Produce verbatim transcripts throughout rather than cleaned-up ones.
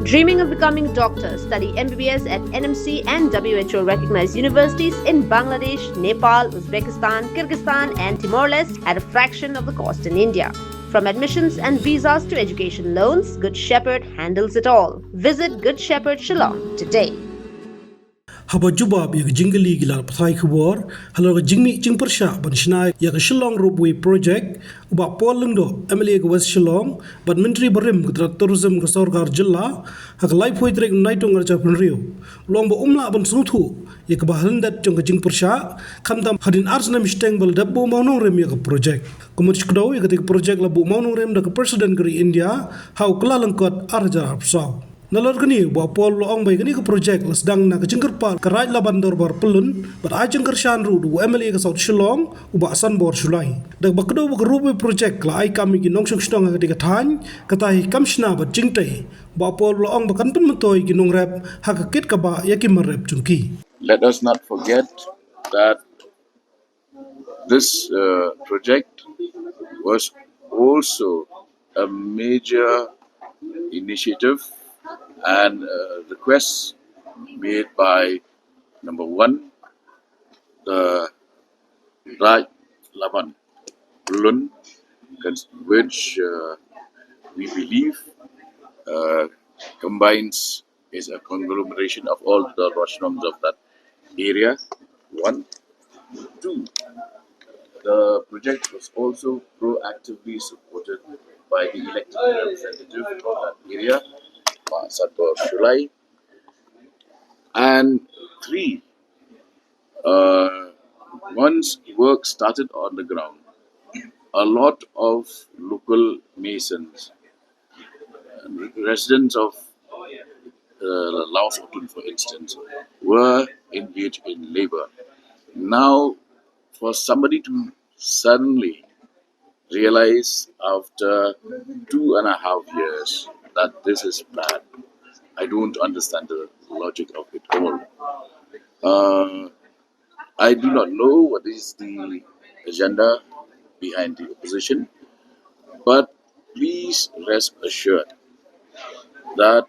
Dreaming of becoming a doctor? Study M B B S at N M C and W H O recognized universities in Bangladesh, Nepal, Uzbekistan, Kyrgyzstan, and Timor Leste at a fraction of the cost in India. From admissions and visas to education loans, Good Shepherd handles it all. Visit Good Shepherd Shillong today. Haba jubab ïa ka jingkylli ki lad pathai khubor halor ka jingmih jingpyrshah ban shna ïa ka Shillong Ropeway Project, u Bah Paul Lyngdoh, M L A ka West Shillong bad Myntri barim ka tnat Tourism ka sorkar jylla, ha ka laiphew tarik Naitung arhajar arphew hynriew, u la ong ba um lah ban sngewthuh ïa kaba ha lyndet jong ka jingpyrshah, khamtam hadien ar snem shiteng ba la dep buh mawnongrim ïa ka project. Kumno shu kdew ïa katei ka project la buh mawnongrim da ka President ka ri India ha u Kyllalyngkot arhajar arphew saw. Nalor kane, u Bah Paul u la ong ba ïa kane ka project la sdang na ka jingkyrpad ka Raid Laban Dorbar Pyllun bad ai jingkyrshan ruh da u M L A ka South Shillong, u Bah Sanbor Shullai. Da kaba kdew ba ka Ropeway Project ka la ai kam ïa ki nongshong shnong ha katei ka thaiñ, kata hi kam shna bad jingtei. U Bah Paul u la ong ba kan pynmyntoi ïa ki nongrep ha ka kit kaba ïa ki mar rep jong ki. Let us not forget that this uh, project was also a major initiative and uh, request made by, number one, the Raid Laban Pyllun, which uh, we believe uh, combines, is a conglomeration of all the Dorbar Shillongs of that area. One. Two, the project was also proactively supported by the elected representative of that area, Bah Sanbor Shullai. And three, uh, once work started on the ground, a lot of local masons, residents of uh, Laos Otun, for instance, were engaged in labor. Now, for somebody to suddenly realize after two and a half years that this is bad, I don't understand the logic of it all. Uh, I do not know what is the agenda behind the opposition, but please rest assured that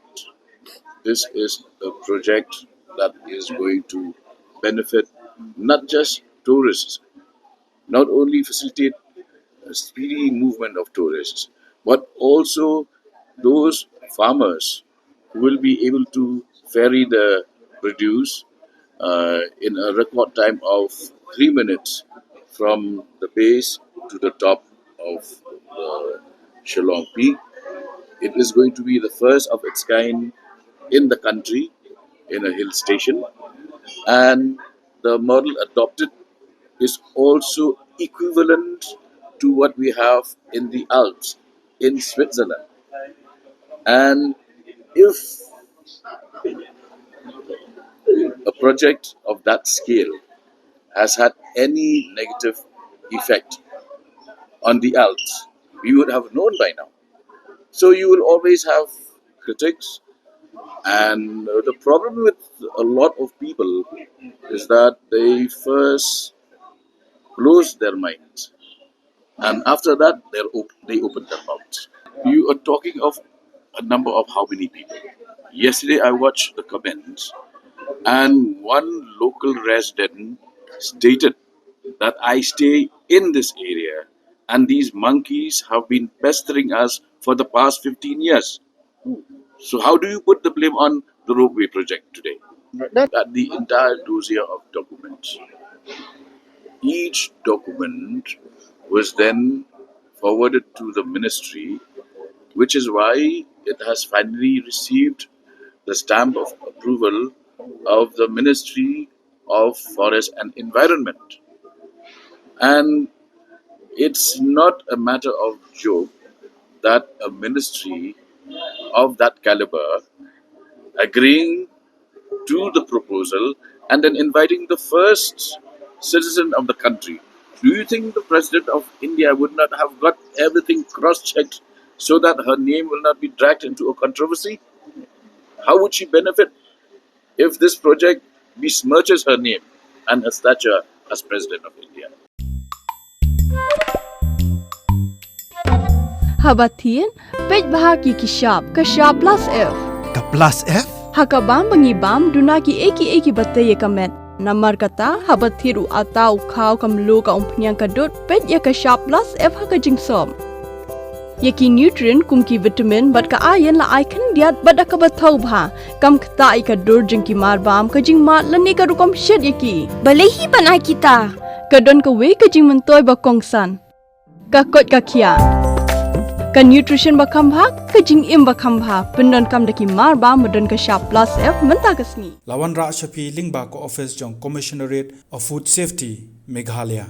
this is a project that is going to benefit not just tourists, not only facilitate a speedy movement of tourists, but also those farmers who will be able to ferry the produce uh, in a record time of three minutes from the base to the top of the Shillong Peak. It is going to be the first of its kind in the country in a hill station, and the model adopted is also equivalent to what we have in the Alps in Switzerland. And if a project of that scale has had any negative effect on the Alps, we would have known by now. So you will always have critics, and uh, the problem with a lot of people is that they first close their minds, and after that they're op- they open their mouths. You are talking of a number of how many people. Yesterday I watched the comments, and one local resident stated that I stay in this area and these monkeys have been pestering us for the past fifteen years. So how do you put the blame on the ropeway project today? At the entire dossier of documents, each document was then forwarded to the ministry, which is why it has finally received the stamp of approval of the Ministry of Forest and Environment. And it's not a matter of joke that a ministry of that caliber agreeing to the proposal and then inviting the first citizen of the country. Do you think the president of India would not have got everything cross checked so that her name will not be dragged into a controversy? How would she benefit if this project besmirches her name and her stature as President of India? Haba thin, peit bha ki ki shap, ka shap plus F. Ka Plus F? Ha ka bam ba ngi bam, duna kiei kiei kiba tei ïa ka met. Namar kata, haba thied u atta, u khaw, ka mluh, ka umphniang, ka dud, peit ïa ka Sharp Plus F ha ka jingsop. Ïa ki nutrient kum ki vitamin bad ka iron la ai khyndiat bad da kaba thaw bha. Kam ktah ïa ka dur jong ki marbam, ka jingmad lane ka rukom shet ïa ki. Balei hi ban ai kita? Ka don kawei ka jingmyntoi ba kongsan. Ka koit ka khiah. Ka nutrition ba kham bha, ka jingim ba kham bha. Pyndonkam da ki marbam ba don ka Sharp Plus F mynta ka sngi. La wanrah sha phi lyngba ka office jong Commissionerate of Food Safety, Meghalaya.